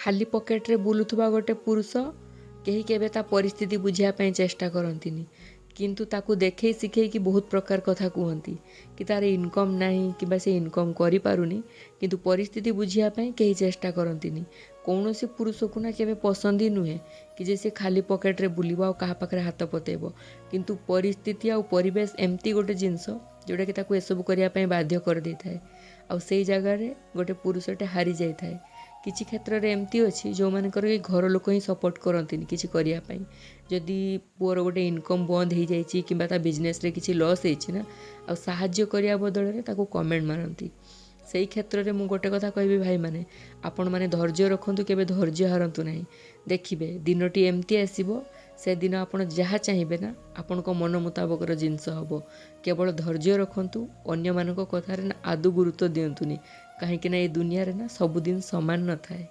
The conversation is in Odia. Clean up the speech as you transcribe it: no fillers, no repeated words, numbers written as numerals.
ଖାଲି ପକେଟରେ ବୁଲୁଥିବା ଗୋଟେ ପୁରୁଷ, କେହି କେବେ ତା ପରିସ୍ଥିତି ବୁଝିବା ପାଇଁ ଚେଷ୍ଟା କରନ୍ତିନି, କିନ୍ତୁ ତାକୁ ଦେଖେଇ ଶିଖେଇକି ବହୁତ ପ୍ରକାର କଥା କୁହନ୍ତି କି ତାର ଇନକମ୍ ନାହିଁ କିମ୍ବା ସେ ଇନକମ୍ କରିପାରୁନି, କିନ୍ତୁ ପରିସ୍ଥିତି ବୁଝିବା ପାଇଁ କେହି ଚେଷ୍ଟା କରନ୍ତିନି। କୌଣସି ପୁରୁଷକୁ ନା କେବେ ପସନ୍ଦ ହିଁ ନୁହେଁ କି ଯେ ସେ ଖାଲି ପକେଟରେ ବୁଲିବ ଆଉ କାହା ପାଖରେ ହାତ ପତେଇବ, କିନ୍ତୁ ପରିସ୍ଥିତି ଆଉ ପରିବେଶ ଏମିତି ଗୋଟେ ଜିନିଷ ଯେଉଁଟାକି ତାକୁ ଏସବୁ କରିବା ପାଇଁ ବାଧ୍ୟ କରିଦେଇଥାଏ, ଆଉ ସେଇ ଜାଗାରେ ଗୋଟେ ପୁରୁଷଟେ ହାରି ଯାଇଥାଏ। କିଛି କ୍ଷେତ୍ରରେ ଏମିତି ଅଛି ଯେଉଁମାନଙ୍କର କି ଘର ଲୋକ ହିଁ ସପୋର୍ଟ କରନ୍ତିନି କିଛି କରିବା ପାଇଁ। ଯଦି ପୁଅର ଗୋଟେ ଇନକମ୍ ବନ୍ଦ ହେଇଯାଇଛି କିମ୍ବା ତା ବିଜନେସ୍ରେ କିଛି ଲସ୍ ହେଇଛି ନା, ଆଉ ସାହାଯ୍ୟ କରିବା ବଦଳରେ ତାକୁ କମେଣ୍ଟ ମାରନ୍ତି। ସେଇ କ୍ଷେତ୍ରରେ ମୁଁ ଗୋଟେ କଥା କହିବି ଭାଇମାନେ, ଆପଣମାନେ ଧୈର୍ଯ୍ୟ ରଖନ୍ତୁ, କେବେ ଧୈର୍ଯ୍ୟ ହାରନ୍ତୁ ନାହିଁ। ଦେଖିବେ ଦିନଟି ଏମିତି ଆସିବ, ସେଦିନ ଆପଣ ଯାହା ଚାହିଁବେ ନା ଆପଣଙ୍କ ମନ ମୁତାବକର ଜିନିଷ ହେବ। କେବଳ ଧୈର୍ଯ୍ୟ ରଖନ୍ତୁ, ଅନ୍ୟମାନଙ୍କ କଥାରେ ନା ଆଦୌ ଗୁରୁତ୍ୱ ଦିଅନ୍ତୁନି, କାହିଁକିନା ଏ ଦୁନିଆରେ ନା ସବୁଦିନ ସମାନ ନଥାଏ।